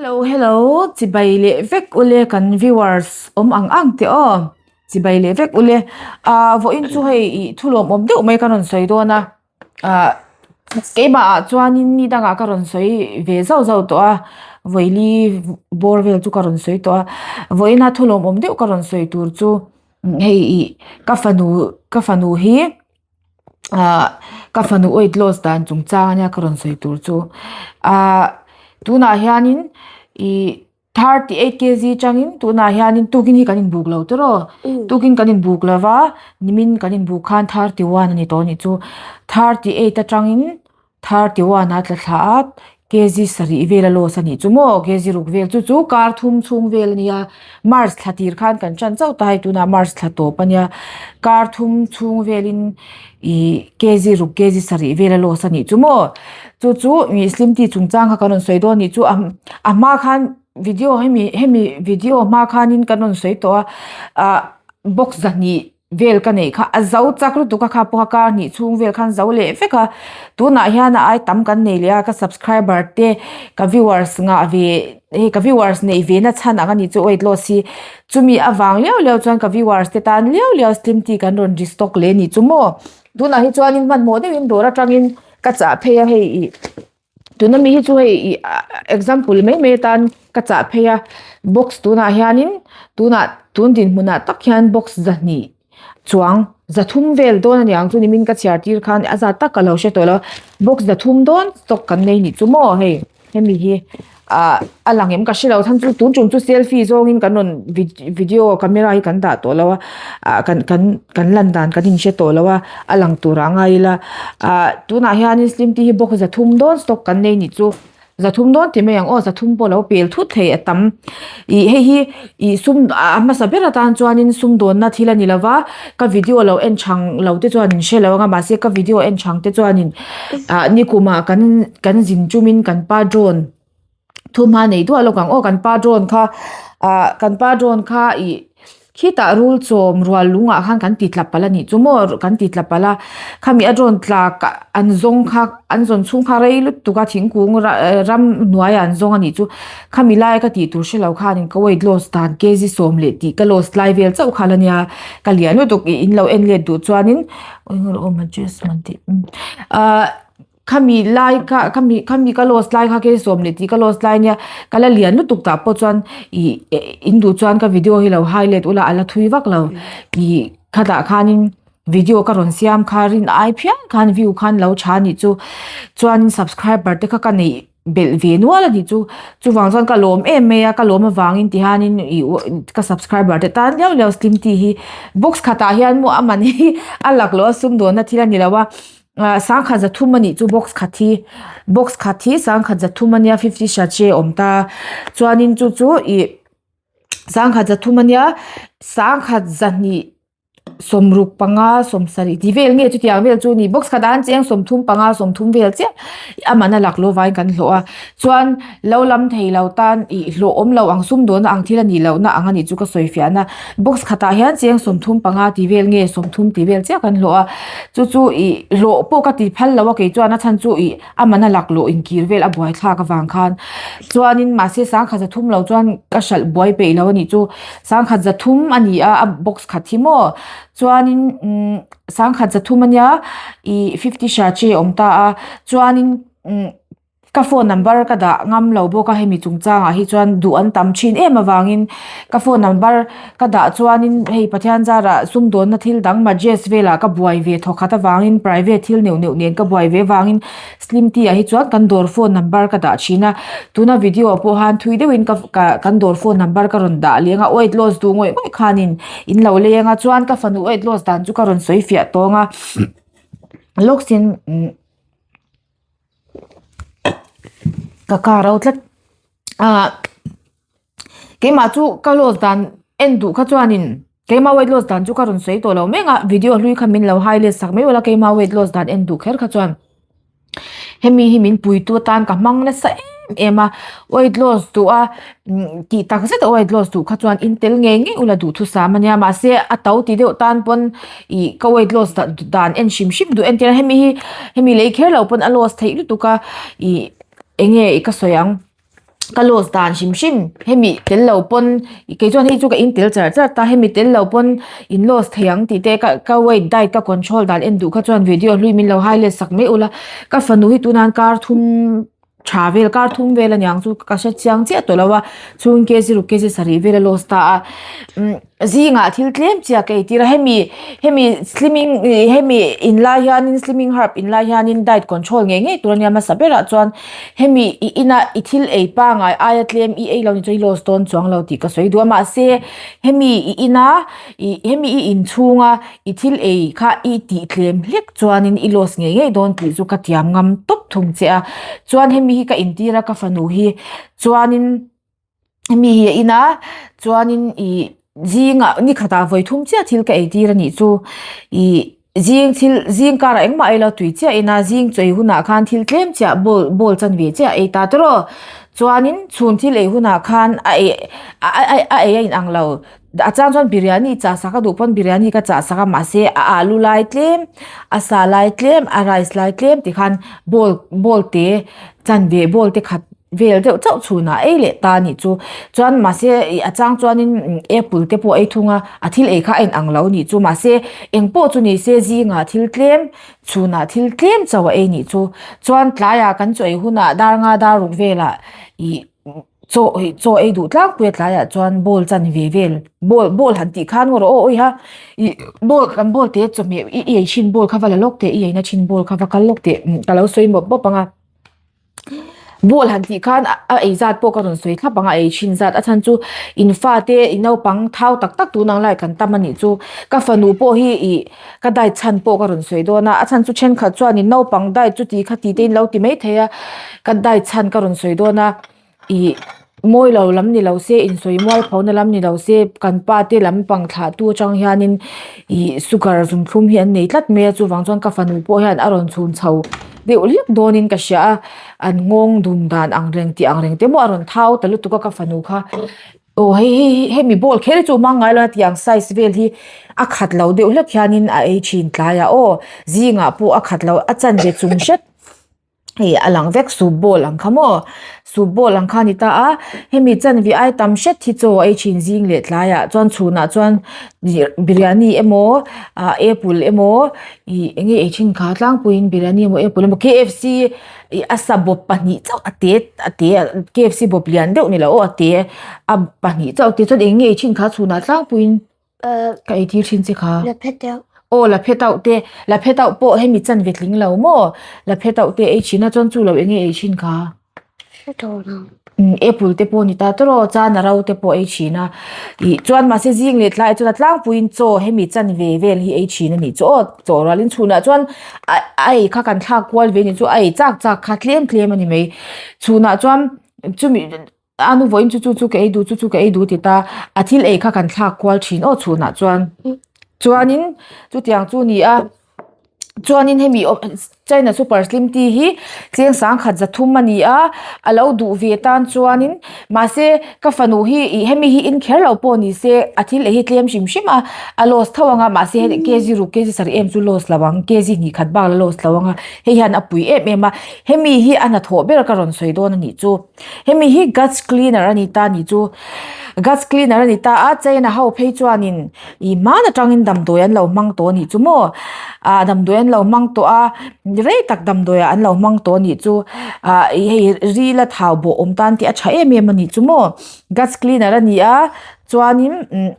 Hello hello chibai leh vek ule kan viewers awm ang ang te aw chibai leh vek ule ah vawiin chu hei ih thu lawmawm deuh mai ka rawn sawi dawn a ah keimah ah chuanin ni dangah ka rawn sawi ve zauh zauh tawh a vawili bawr vel chu ka rawn sawi tawh a vawiina thu lawmawm deuh ka rawn sawi tur chu hei ih ka fanu ka fanu hi. ah ka fanu weight loss dan chungchang ania ka rawn sawi tur chu ah tunah hianin ih 38 kg tangin tunah hianin tukin hi kan inbuk lo tiraw tukin kan inbuk lova nimin kan inbuk khan 31 a ni tawh a nih chu 38 atangin 31 a tla thla a kg sarih vel a loss a nih chu maw kg ruk vel chu chu kar thum chhung vel a nia march thla tir khan kan tan chauh ta hei tunah march thla tawp a nia kar thum chhung velin ih kg ruk kg sarih vel a loss a nih chu maw chu chu ih slim tea chungchang kha kan rawn sawi dawn a nih chu a a hma khan video hemi hemi video hma khanin kan rawn sawi tawh a ah box zahnih. vel ka neih kha a zo chak lutuk a kha pawh a kar hnih chhung vel khan zo leh vek a tunah hian a ai tam kan nei leh a ka subscriber te ka viewers ngah ve hei ka viewers neih ve na chhan ang a ni chu weight loss hi chumi avang liau liau chuan ka viewers te tan liau liau slim tea kan rawn restock leh a ni chu maw tunah hi chuanin hmanhmawh deuhin dawr atangin ka chah phei a hei ih. Tuna mi hi chu hei ih example mai mai atan ka chah phei a box tunah hianin tunah tun dinhmunah tak hian box zahnih chuang zathum vel dawn a niang chu nimin ka chhiar tir khan a zat tak ka lo hre tawh lo box zathum dawn stock kan nei nih chu maw hei hemi hi ah a lang em ka hre lo chhan chu tun tum chu selfie zawngin kan rawn video camera hi kan dah tawh lo a ah kan kan kan lan dan kan inhre tawh lo a a lang turah a ngai ila ah tunah hianin slim tea hi box zathum dawn stock kan nei nih chu zathum dawn ti mai ang aw zathum pawh a lo pel thut thei a tam ih hei hi ih sum a hmasa ber atan chuanin sumdawnna thil a ni lo va ka video lo en chang lo te chuan in hre lo ang a mahse ka video en chang te chuanin ah nikumah kan kan zin chumin kan pa drone Thumhma nei duah lawk ang aw kan pa drone kha ah kan pa drone kha ih khitah rul chawm rual lungah khan kan ti tla palh a nih chu maw kan ti tla palh a khami a drone tla an zawng kha an zawn chhung kha rei lutuk a thingkung ram hnuaiah an zawng a nih chu khami laia ka tih tur hre lo khanin ka weight loss dan kg sawm leh tih ka loss lai vel chauh kha la nia ka lian lutuk ih in lo en let duh chuanin ah. Khami lai kha khami khami ka loss lai kha kei sawm leh tih ka loss lai ania ka la lian lutuk tah pawh chuan ih in duh chuan ka video hi lo highlight ula a la thui vak lo ih khatah khanin video ka rawn siam kha rin ai phian khan view khan lo tha anih chu chuan subscriber te kha ka neih belh ve nual anih chu chuvang chuan ka lawm em mai a ka lawm avangin tihianin ih ka subscriber te tan liau liau slim tea hi box khatah hian maw a man hi a laklawh a sumdawnna thil a ni lo a. Ah sangkhat zathum a nih chu box khat hi box khat hi sangkhat zathum a nia fifty sachet a awm ta chuanin chu chu ih sangkhat zathum a nia sangkhat zahnih sawmruk panga sawmsarih tih vel nge chutiang vel chu a ni box khatah an cheng sawmthum panga sawmthum vel chiah a man a laklawh vangin kan hlawh a chuan lo lam thei lo tan ih hlawh awm lo ang sumdawnna ang thil a nih lohna ang a nih chu ka sawi fiah na box khatah hian cheng 30 panga tih vel nge 30 tih vel chiah kan hlawh a chu chu ih hlawh pawh ka ti phal lo a kei chuan a chhan chu ih a man a laklawh inkir vel a buaithlak avang khan chuanin mahse sangkhat zathum lo chuan ka hralh buai peih lo a nih chu sangkhat zathum a ni a a box khat hi maw chuanin umm sangkhat zathum a nia ih fifty sachet a awm ta a chuanin umm. Ka phone number ka dah ngam lo bawk a hemi chungchangah hi chuan duh an tam thin em avangin ka phone number ka dah chuanin hei Pathian zarah sumdawnna thil dang majes velah ka buai ve thaw khat avangin private thil neuh neuh nen ka buai ve avangin slim tea ah hi chuan kan dawr phone number ka dah thin a tuna video ah pawh han thui deuhin ka ka kan dawr phone number ka rawn dah leng a weight loss duh ngawih ngawih khanin in lo leng a chuan ka fanu weight loss dan chu ka rawn sawi fiah tawng a lawksin. Ka car a tlat ah keimah chu ka loss dan en duh kha chuanin keimah weight loss dan chu ka rawn sawi tawh lo mek a video hlui kha min lo highlight sak mai ula keimah weight loss dan en duh kher kha chuan hemi hi min puitu atan ka hmang nasa em em a weight loss duh a tih tak zet a weight loss duh kha chuan in tel ngei ngei ula duhthusam ania mahse a to ti deuh tan pawn ih ka weight loss dan en hrim hrim duh entir a hemi hi hemi lei kher lo pawn a loss theih lutuk a ih eng nge ih ka sawi ang. Ka loss dan hrim hrim hemi tel lo pawn kei chuan hei chu ka in tel char char ta hemi tel lo pawn in loss thei ang tih te ka ka weight diet ka control dan en duh kha chuan video hlui min lo highlight sak mai ula ka fanu hi tunah kar thum tha vel kar thum vel aniang chu ka hre chiang chiah tawh lo a chhung kg ruk kg sarih vel a loss ta a umm. Zingah thil tlem chiah ka eitir a hemi hemi slimming ih hemi in lai hianin slimming herb in lai hianin diet control ngei ngei tur ania hmasa berah chuan hemi i ina i thil ei pangai aia tlem i ei lo ni chuan i loss dawn chuang lo tih ka sawi duh a mahse hemi i ina ih hemi i inchhunga i thil ei kha i tih tlem hlek chuanin i loss ngei ngei dawn tih chu ka tiam ngam tawp thung che a chuan hemi hi ka intir a ka fanu hi chuanin. Hemi hi a in a chuanin ih zingah ni khatah vawi thum chiah thil ka ei tir a nih chu ih zing thil zing karah engmah ei lo tui chiah a in a zing chawi hunah khan thil tlem chiah bowl bowl chanve chiah a ei ta tawrh aw chuanin chhun thil ei hunah khan a ei a a ei a inang lo a chang chuan biryani chah sak a duh pawn biryani ka chah sak a mahse a alu lai tlem a sa lai tlem a rice lai tlem tikhan bowl bowl te chanve bowl te khat. Vel deuh chauh chhunah ei leh ta anih chu. Chuan mahse ih a chang chuanin apple te pawh a ei thung a, a thil ei kha a inang lo anih chu. Mahse eng pawh chu ni se zingah thil tlem, chhunah thil tlem chauh a ei nih chu. Chuan tlaiah kan chaw ei hunah dar nga dar ruk velah ih chaw ih chaw ei duh tlangpui a tlaiah chuan bowl chanve vel bowl bowl han tih khan ngaw rawh aw awi ha ih bowl kan bowl te chawhmeh i ei thin bowl kha va la lawk teh i eina thin bowl kha va kal lawk teh ka lo sawi mawp mawp ang a. Ball han tih khan a ei zat pawh ka rawn sawi thlap ang a ei thin zat a chhan chu in fate i naupang thau tak tak tun ang lai kan tam a nih chu ka fanu pawh hi ih ka diet chhan pawh ka rawn sawi dawn a a chhan chu thenkhat chuan in naupang diet chu ti kha ti te in lo ti mai thei a ka diet chhan ka rawn sawi dawn a. Ih mawi lo lam ni lo se insawi mual pho na lam ni lo se kan pa te lampang thlah tu atang hianin ih sugar zumthlum hi an nei tlat mai a chuvang chuan ka fanu pawh hian a rawn chhun chho deuh hlek dawnin ka hria a an nghawng dum dan ang reng tih ang reng te maw a rawn thau ta lutuk a ka fanu kha aw hei hei hemi ball kher hi chu hmang ngai lo a tiang size vel hi a khat lo deuh hlek hianin a ei thin tlai a aw zingah pawh a khat lo a chanve chung hret. Hei a lang vek soup bowl ang kha maw soup bowl ang kha a ni ta a hemi chanve ai tam hret hi chaw a ei thin zing leh tlaiah chuan chhunah chuan biryani emaw ah apple emaw ih eng nge ei thin kha tlangpuiin biryani emaw apple emaw KFC ih a sa bawp pahnih chauh a te a te KFC bawp lian deuh ni lo aw a te a pahnih chauh te chuan eng nge ei thin kha chhunah tlangpuiin. Ka ei tir thin che kha. La phe teuh. Aw la phe tauh te. La phe tauh pawh hemi chanve tling lo maw? La phe tauh te ei thin a chuan chu lo enge ei thin kha? Hre tawh lo. Umm apple te pawh ni ta tawrh aw chana ro te pawh ei thin a. Ih chuan mahse zing leh tlai chuan a tlangpuiin chaw hemi chanve vel hi ei thin a nih chu aw. Chaw rualin chhunah chuan a a ei kha kan thlak kual ve a nih chu a ei chak chak kha tlem tlem a ni mai. Chhunah chuan chumi. A nu vawiin chu chu chu ka ei duh chu chu ka ei duh ti ta a thil ei kha kan thlak kual thin aw chhunah chuan chuanin chutiang chu a ni a chuanin hemi china super slim tea hi cheng sangkhat za thum a ni a a lo duh ve tan chuanin mahse ka fanu hi ih hemi hi in kher lo pawh ni se a thil ei hi tlem hrim hrim a a loss tho ang a mahse hei kg ruk kg sarih em chu loss lo ang kg hnih khat bak la loss lo ang a hei hian a pui em em a hemi hi a hnathawh ber ka rawn sawi dawn a nih chu. Hemi hi guts cleaner a ni ta ni chu guts cleaner a ni ta a china ho phei chuanin ih hman atangin damdawi an lo hmang tawh a nih chu maw ah damdawi an lo hmang tawh a rei tak damdawi ah an lo hmang tawh a nih chu ah ih hei ril a thau bawh awm tan te a tha em em a nih chu maw guts cleaner a ni a chuanin umm.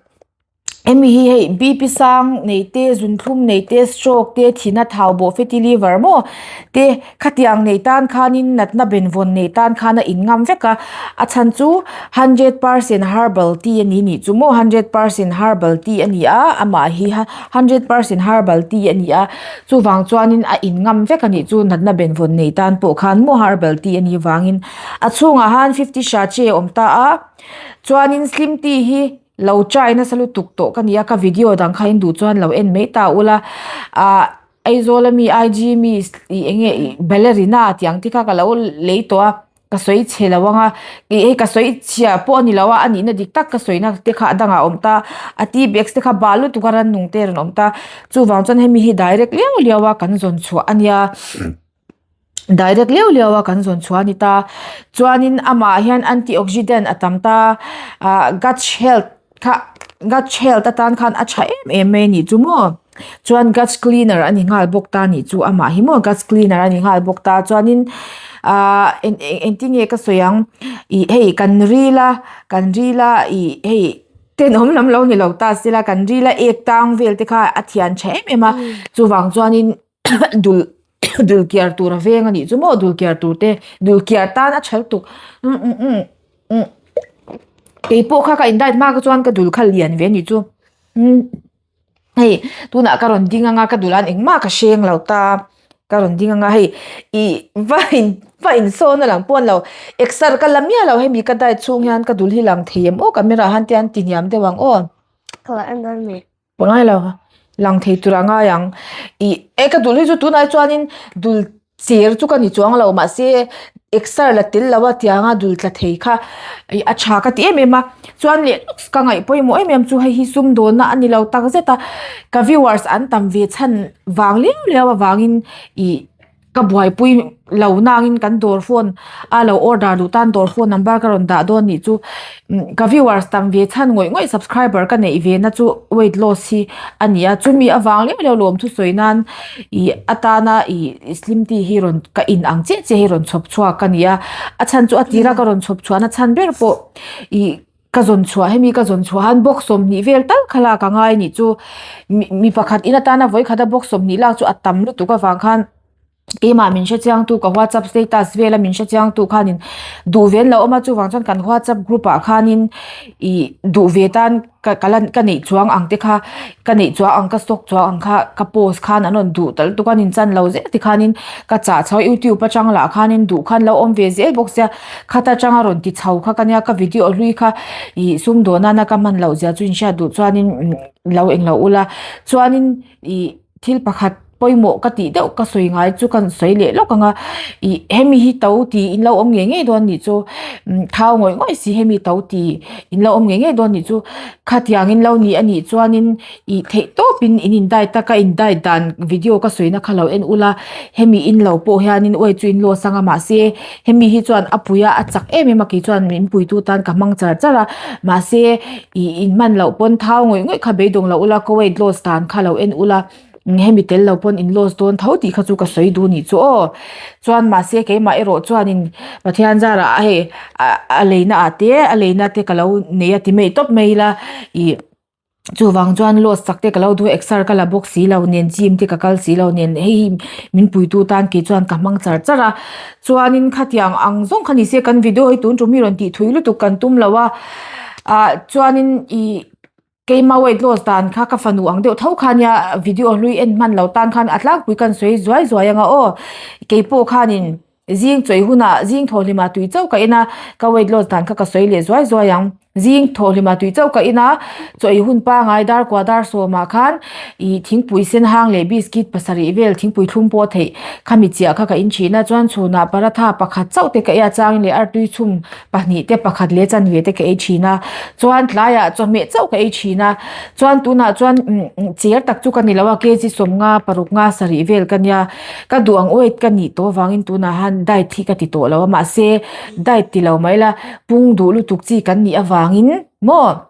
Hemi hi hei BP sang nei te zunthlum nei te stroke te thina thau bawh fatty liver maw te khatiang nei tan khanin natna benvawn nei tan khan a in ngam vek a a chhan chu hundred percent herbal tea a ni nih chu maw hundred percent herbal tea a ni a amah hi hundred percent herbal tea a ni a chuvang chuanin a in ngam vek a nih chu natna benvawn nei tan pawh khan maw herbal tea a nih vangin a chhungah han fifty sachet a awm ta a chuanin slim tea hi. Lo try nasa lutuk tawh ka nia ka video dang kha in duh chuan lo en mai ta ula ah Aizawl ami IG mi ih eng nge ih ballerina tih ang te kha ka lo lei tawh a ka sawi chhe lo ang a ih hei ka sawi chhia pawh a ni lo a a nihna dik tak ka sawi na te kha a dangah a awm ta a tea bags te kha bal lutuk a rannung te a rawn awm ta chuvang chuan hemi hi direct liau liau a kan zawn chhuah a nia. Direct liau liau a kan zawn chhuah a ni ta. Chuanin amah hian antioxidant a tam ta ah gut health kha gut health atan khan a tha em em mai a nih chu maw. Chuan gut cleaner a ni nghal bawk ta a nih chu amah hi maw gut cleaner a ni nghal bawk ta chuanin ah eng engtin nge ka sawi ang ih hei kan ril a kan ril a ih hei tenawm lam lo ni lo ta sela kan ril a ek tang vel te kha a thian tha em em a chuvang chuanin. dul dul kiar tur a veng a nih chu maw dul kiar tur te dul kiar tan a tha lutuk keipawh kha ka in diet hma kha chuan ka dul kha lian ve a nih chu hei tunah ka rawn ding anga ka dul an engmah ka hreng lo ta ka rawn ding anga hei ih va in va in sawn a lang pawh a ni lo exer ka la miah lo hemi ka diet chhung hian ka dul hi lang thei em aw camera ah hian te an ti hniam deuh ang aw. Ngai lo lang thei tur a ngai ang ih e ka dul hi chu tunah chuanin dul cher chu ka ni chuang lo mahse exer la tel lo a tianga dul tla thei kha ih a tha ka ti em em a chuan leh ka ngaih pawimawh em em chu hei hi sumdawnna a ni lo tak zet a ka viewers an tam ve chhan vang liau liau avangin ih. Ka buaipui lo nangin kan dawr phone a lo order duh tan dawr phone number ka rawn dah dawn nih chu ka viewers tam ve chhan ngawih ngawih subscriber ka neih ve na chu weight loss hi a ni a chumi avang leuh leuh lawm thusawi nan ih atana ih slim tea hi rawn ka in ang chiah chiah hi rawn chhawp chhuak a ni a a chhan chu a tira ka rawn chhawp chhuahna chhan ber pawh ih ka zawn chhuah hemi ka zawn chhuah han box 20 vel tal kha lak a ngai nih chu mi mi pakhat in atana vawi khat a box 20 lak chu a tam lutuk avang khan keimah min hre chiang tu ka whatsapp status vel a min hre chiang tu khanin duh ve an lo awm a chuvang chuan kan whatsapp group ah khanin ih duh ve tan ka ka lan ka neih chuang ang te kha ka neih chuang ang ka stock chuang ang kha ka post khan an rawn duh ta lutuk a an inchan lo zel tikhanin ka chah chho a youtube atang lah khanin duh khan lo awm ve zel bawk sia. Khat atanga rawn ti chho kha ka nia ka video hlui kha ih sumdawn nana ka hman loh zia chu in hriat duh chuanin lo englo ula chuanin ih thil pakhat pawimawh ka tih deuh ka sawi ngai chu ka sawi leh lawk ang a ih hemi hi to tih in lo awm ngei ngei dawn nih chu thau ngawih ngawih si hemi to tih in lo awm ngei ngei dawn nih chu khatiang in lo ni a nih chuanin ih theih tawp in in in diet a ka in diet dan video ka sawi na kha lo en ula hemi in lo pawh hian in weight chu in loss anga mahse hemi hi chuan a pui a a chak em em a kei chuan min pui tu tan ka hmang char char a mahse ih in hman loh pawn thau ngawih ngawih kha beidawng loh ula ka weight loss dan kha lo en ula hemi tel lo pawn in loss dawn tho tih kha chu ka sawi duh nih chu aw chuan mahse keimah erawh chuan in Pathian zarah hei a leina ah te a leina te ka lo nei a ti mai tawp mai ila ih. Chuvang chuan loss chak te ka lo duh a exer ka la bawk si lo nen gym te ka kal si lo nen hei hi min puitu tan kei chuan ka hmang char char a chuanin khatiang ang zawng kha ni se kan video hi tun tum hi rawn tih thui lutuk kan tum lo a ah chuanin ih keima weight loss dan kha ka fanu ang deuh tho kha nia video hlui en hman lo tan khan a tlangpui kan sawi zuai zuai anga aw keipawh khanin. Zing chawi hunah zing thawhlimah tui chauh ka in a, ka weight loss dan kha ka sawi leh zuai zuai ang. Zing thawhlimah tui chauh ka in a, chawi hun pangai dar kua dar sawmah khan ih thingpui sen hang leh biscuit pasarih vel thingpui thlum pawh theih khami chiah kha ka in thin a, chuan chhunah paratha pakhat chauh te ka ei a, changin leh artui chhum pahnih te pakhat leh chanve te ka ei thin a, chuan tlaiah chawhmeh chauh ka ei thin a, chuan tunah chuan cher tak chu ka ni lo a, kg sawmnga paruk nga sarih vel ka nia. Ka duh ang weight ka nih tawh avangin tunah han diet hi ka ti tawh lo a mahse diet ti lo mai la pung duh lutuk chi kan nih avangin maw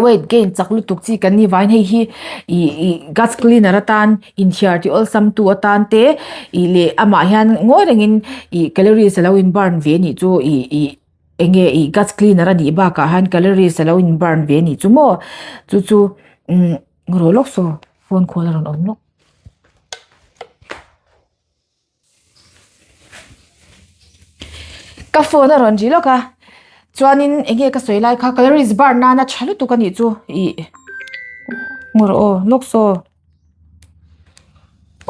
weight gain chak lutuk chi kan nih avangin hei hi ih ih gas cleaner atan inthiar tih awlsam tu atan te ih leh amah hian ngawi rengin ih calories a lo in burn ve anih chu ih ih eng nge ih gas cleaner a nih bakah hian calories a lo in burn ve anih chu maw chu chu umm rawh lawk saw phone call a rawn awm lawk. Ka phone a rawn ri lawk a chuanin eng nge ka sawi lai kha calories burn nana tha lutuk a nih chu ih ngaw rawh aw lawk saw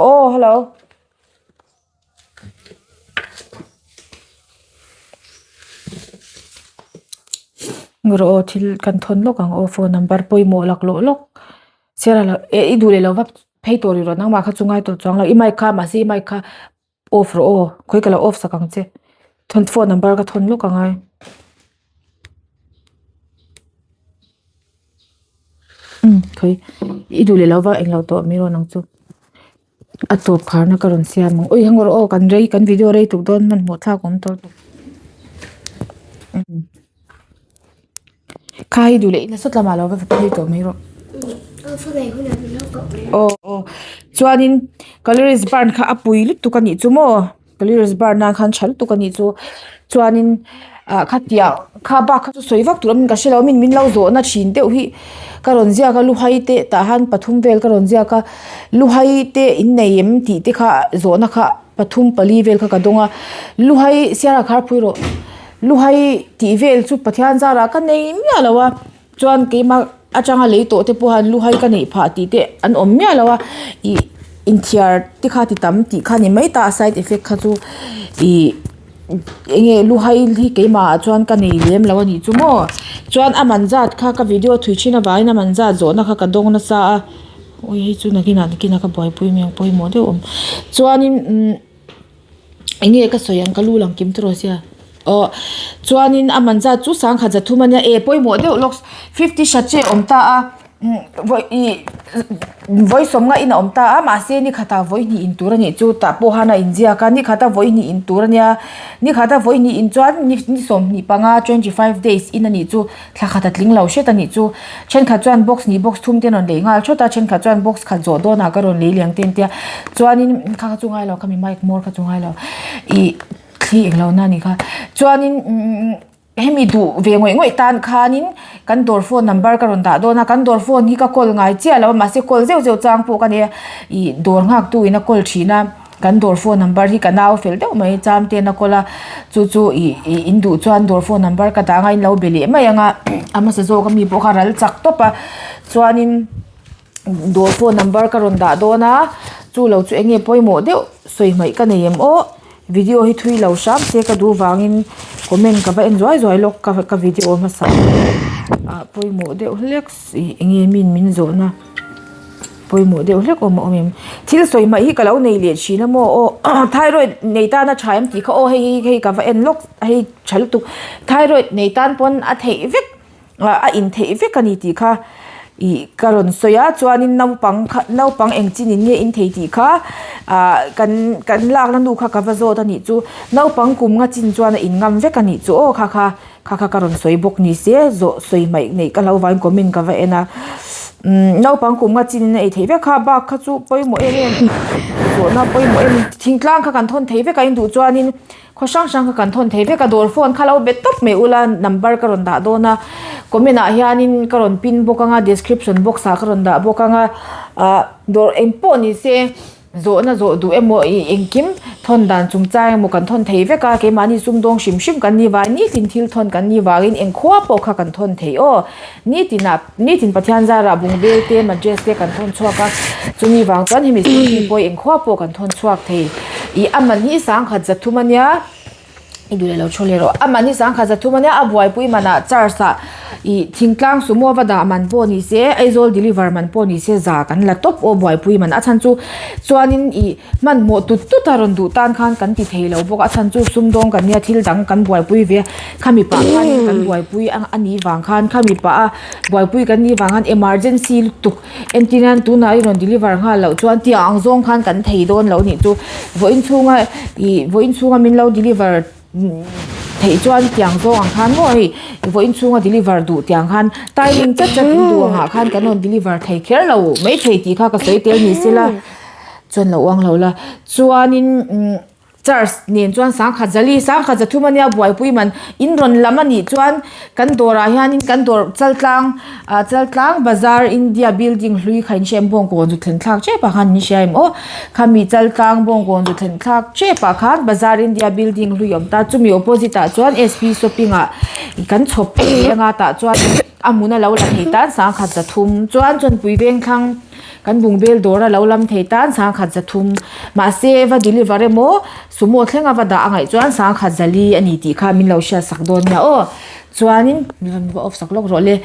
aw hello. Ngaw rawh aw thil kan thawn lawk ang aw phone number pawimawh laklawh lawk. Sir a lo eh i duh leh lo va phei tawh rih rawh nangmah kha chu ngai tawh chuang lo i mic kha mahse i mic kha off rawh aw khawi ka lo off sak ang che thawn phone number ka thawn lawk ang ai. Umm khawi i duh leh lo va englo tawh mai rawn ang chu. A tawp kharna ka rawn siam ang ui hang rawh aw kan rei kan video rei tuk dawn hmanhmawh thlak awm tawh lutuk kha hi duh leh ila sawt lamah lo va phei tawh mai rawh aw aw chuanin calories burn kha a pui lutuk a nih chu maw. Calories burn nan khan tha lutuk a nih chu chuanin ah khatiang kha bak kha chu sawi vak tur awmin ka hrelo min min lo zawhna thin deuh hi ka rawn ziak a luhai te tah han pathum vel ka rawn ziak a luhai te in nei em tih te kha zawhna kha pathum pali vel kha ka dawng a luhai siara khar phui rawh luhai tih vel chu Pathian zarah ka nei miah lo a. Chuan keimah atanga lei tawh te pawh han luhai ka neih phah tih te an awm miah lo a ih inthiar te kha ti tam tih kha ni mai ta a side effect kha chu ih eng nge luhai hi keimah ah chuan ka nei lem lo a nih chu maw chuan a man zat kha ka video thui thin avangin a man zat zawhna kha ka dawng nasa a ui hei chu nakinah nakinah ka buaipui mai ang pawimawh deuh a awm chuanin umm. Eng nge ka sawi ang ka lu lang kim tawh sia aw chuanin a man zat chu sangkhat za thum ania e pawimawh deuh lawk fifty sachet a awm ta a vawi ih vawi sawmnga in a awm ta a mahse ni khatah vawi hnih in tur a nih chu tah pawh han a inziak a ni khata vawi hnih in tur ania ni khata vawi hnih in chuan ni ni sawmhnih panga 25 days in a nih chu thla khat a tling lo hret a nih chu thenkhat chuan box hnih box thum te an rawn lei nghal thawt a thenkhat chuan box khat zawh dawnah ka rawn lei leng te an tia chuanin kha kha chu ngai lo khami mic hmawr kha chu ngai lo ih thli eng lo na a nih kha chuanin umm hemi duh ve ngawih ngawih tan khanin kan dawr phone number ka rawn dah dawn a kan dawr phone hi ka call ngai chiah lo a mahse call zeuh zeuh chang pawh ka nei a ih dawr nghak tu in a call thin a. Kan dawr phone number hi ka nau fel deuh mai cham ten a kawl a chu chu ih ih in duh chuan dawr phone number ka dah anga in lo be leh mai ang a a hmasa zawk ami pawh kha ral chak tawp a chuanin dawr phone number ka rawn dah dawn a chu lo chu eng nge pawimawh deuh sawi hmaih ka nei em aw video hi thui lo hram se ka duh vangin comment ka va en zuai zuai lawk ka ka video hmasa ah pawimawh deuh hlek ih eng nge min min zawhna. Pawimawh deuh hlek awm a awm em? Thil sawi hmaih hi ka lo nei leh thin a maw aw thyroid nei tan a tha em tih kha aw hei hei hei ka va en lawk hei tha lutuk thyroid nei tan pawn a theih vek a in theih vek a ni tih kha ih ka rawn sawi a chuanin naupang kha naupang eng chin in nge in thei tih kha ah kan kan lakna nu kha ka va zawt a nih chu naupang kum nga chin chuan a in ngam vek a nih chu aw kha kha. Kha kha ka rawn sawi bawk ni se zawh sawi hmaih neih ka lo vangin comment ka va en a umm naupang kum nga chin in a ei theih vek kha bak kha chu pawimawh em em zawhna pawimawh em thingtlang kha kan thawn thei vek a in duh chuanin khaw hrang hrang kha kan thawn thei vek a dawr phone kha lo bet tawp mai ula number ka rawn dah dawn a comment ah hianin ka rawn pin bawk anga description box ah ka rawn dah bawk anga ah dawr engpawh ni se. Zawhna zawh duh emaw ih engkim thawn dan chungchang emaw kan thawn thei vek a, keimahni sumdawng hrim hrim kan nih vangin nitin thil thawn kan nih vangin engkhua pawh kha kan thawn thei aw. Nitinah nitin Pathian zarah bungbel te madress te kan thawn chhuak a, chumi vang chuan hemi scooty pawh engkhua pawh kan thawn chhuak thei. Ih a man hi sangkhat zathum a nia. I duh leh lo thu leh rawh. A man hi sangkhat zathum ania a buaipui manah charge ah ih thingtlang sumo va dah man pawh ni se Aizawl deliver man pawh ni se za kan la tawp aw buaipui man a chhan chu chuanin ih hmanhmawh tut tut a rawn duh tan khan kan ti thei lo bawk a a chhan chu sumdawng kan nia thil dang kan buaipui ve a khami pah khanin kan buaipui a nih vang khan khami pah a buaipui kan nih vang khan emergency lutuk Entir nan tunah i rawn deliver nghal loh chuan tiang ang zawng khan kan thei dawn lo nih chu vawiin chhunga ih vawiin chhunga min lo deliver theih chuan tiang zawng ang khan maw hei vawiin chhunga deliver duh tiang khan timing chat chat in duh angah khan kan rawn deliver thei kher lo maithei tih kha ka sawi tel ni sela chuan lo uang lo la chuanin umm. Charge nen chuan sangkhat zali sangkhat zathum ania buaipui man in rawn lam anih chuan kan dawrah hianin kan dawr chaltlang ah chaltlang bazar India building hlui kha in hria em bawngkawn chu thlen thlak tep ah khan min hria em aw khami chaltlang bawngkawn chu thlen thlak tep ah khan bazar India building hlui a awm ta chumi opposite ah chuan S P shopping ah kan chhawp phei anga tah chuan a hmun a lo la thei tan sangkhat zathum chuan chawnpui vengthlang. Kan bungbel dawr a lo lam thei tan sangkhat zathum mahse va deliver emaw sumo thleng a va dah a ngaih chuan sangkhat zali a ni tih kha min lo hriat sak dawn nia aw chuanin va off sak lawk rawh le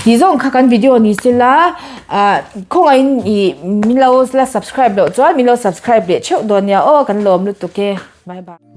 tih zawng kha kan video ni sela ah khawngaihin ih min lo la subscribe loh chuan min lo subscribe leh theuh dawn nia aw kan lawm lutuk e bye bye.